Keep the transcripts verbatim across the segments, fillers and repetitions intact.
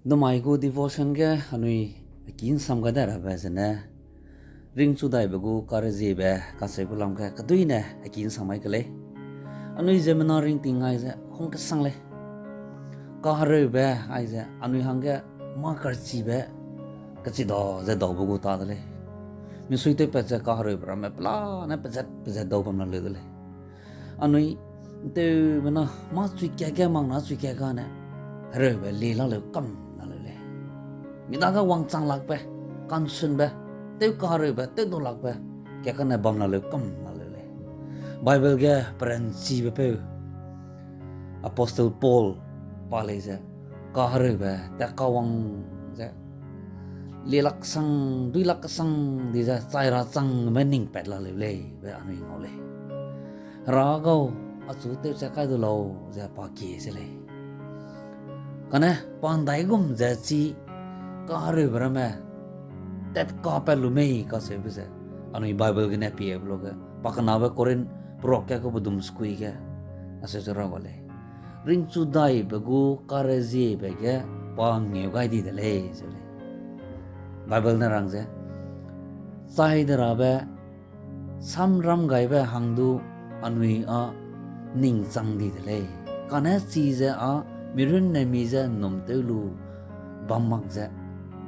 Namai gu devotion ge anui heki nsam gai da rabe zene, ringchu daibe gu kareziebe kacheube lam ge keduine heki nsam mai ke lei. Anui ziemmena ringting ai ze hung kesang lei. Kahereube ai ze anui hangge mâ karchibe kechida ze daube gu ta de lei. Misui tewpat ze kahereube ramme pelane pezat pezat dau bam la leu de lei. Anui ntewmena mâ chui kat ge mak na chui kat gane hereube lie laleu kam laleu lei. Mi dage wangchang lakbe, kansunbe, tew kahereube, tew du lakbe, kat kane bam laleu kam laleu lei. Bible ge peranchibe peu Apostle Paul pa lei ze, kahereube tat kawang ze, lie lak sang, dui lak kesang di ze chai ra changme ning pat laleu lei be anui ngau lei. Hera gau, achu tewchat kai du lau ze pa kie se lei. Kane pa ndaigum ze chi kahereube ramme tat kapat lu mei kacheube ze, anui Bible gene piebe luge, pa kenabe Korinth peruak kat kube dum sekui ge, aseu ze rau ga lei. Ringchu daibe gu kareziebe ge pa ngeu gai di de lei, zeu lei. Bible ne rang ze, chai de rabe samram gaibe hang du anui â ning chang di de lei. Kane chize â mirunne mi je ’nnum tew lu bam mak ze,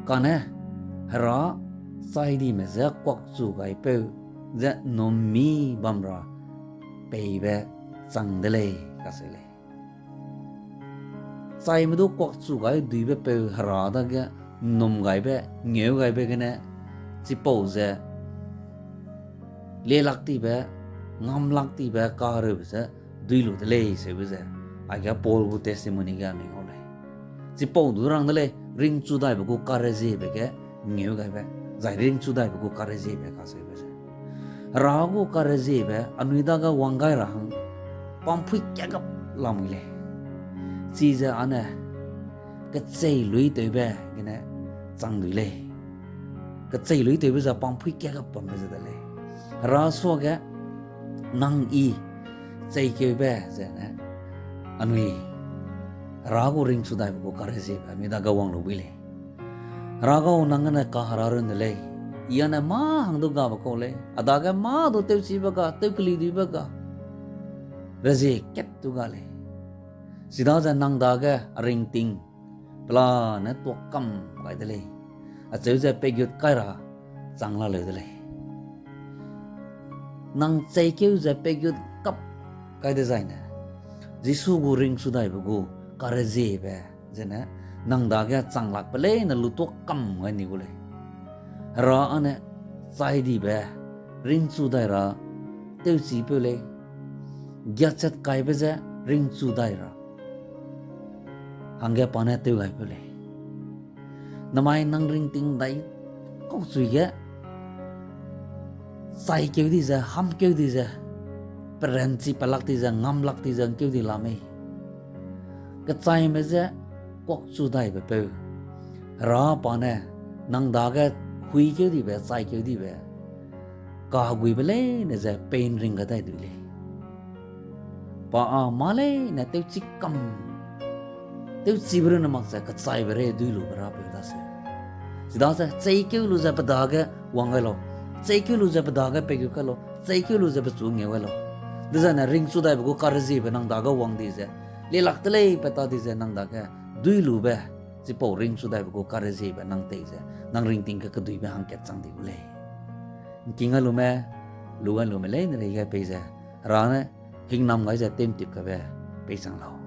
kane Hera chai dime je kuakchu gaipeu je ’nnum mi bam ra peibe chang de lei, kacheu lei. Chaime du kuakchu gai duibe peu Hera dage ’nnum gaibe, ngeu gaibe gene, chipau ze lie lak tibe, ngam lak tibe kahereube ze dui lu de lei seube ze, aige Paul gu testimony ge anui ngau lei. Chipau du rang de lei, ringchu daibe gu kareziebe ge ngeu gaibe, zai ringchu daibe gu kareziebe kacheube ze, Hera gu kareziebe anui dage wang gai ra hang pampui kagap lamui lei. Chize âne kecheiluîtewbe gene chang dui lei. Kecheiluîtewbe ze pampui kagap bambe ze de lei. Hera suage nang I cheikeube zene anui Hera gu ringchu daibe gu kareziebe anui dage wang lu bui lei. Hera gau, nang gene kahera run de lei. I âne mâ hang du gabe kau lei. A dage mâ du tewchibe ga, tewkeliduibe ga, rezie kat tu ga lei. Chidaze nang dage a ringting pelane tuâ kam gai de lei. Acheu ze peigut kai ra chang laleu de lei. Nang cheikeu ze peigut kap kai dezaine, Jisu gu ringchu daibe gu kareziebe zene nang dage chang lakbe leine lutuâ kam gai ni gu lei. Hera âne chai dibe ringchu dai ra tewchipeu lei. Giachat kaibe je ringchu dai ra hangge pa ne tew gaipeu lei. Namai nang ringting dai kau chui ge chaikeu di ze, hamkeu di ze, peranchi pelak di ze, ngam lak di ze ngkeu di la mei. Kechaime je kuakchu daibe peu Hera pa ne nang dage huikeu dibe, chaikeu dibe kaheguibe leine ze peinring kadai dui lei. Pa â mâ leine tewchi kam, tewchibe runne mak ze kechaibe rei dui lube rapeu daseu. Chidaze cheikeu lu ze pe dage wang gai lau, cheikeu lu ze pe dage peigut kai lau, cheikeu lu ze pechu ngeu gai lau. Dezaine ringchu daibe gu kareziebe nang dage wang di ze, lie lak de lei pe ta di ze nang dage dui lube, chipau ringchu daibe gu kareziebe nang tei ze nang ringting ge keduibe hangkat chang di gu lei. Ngking gai lume, lu gai lume leine rei gai pei ze, Hera ne hingnam gai ze tew'ntip kabe pei chang lau.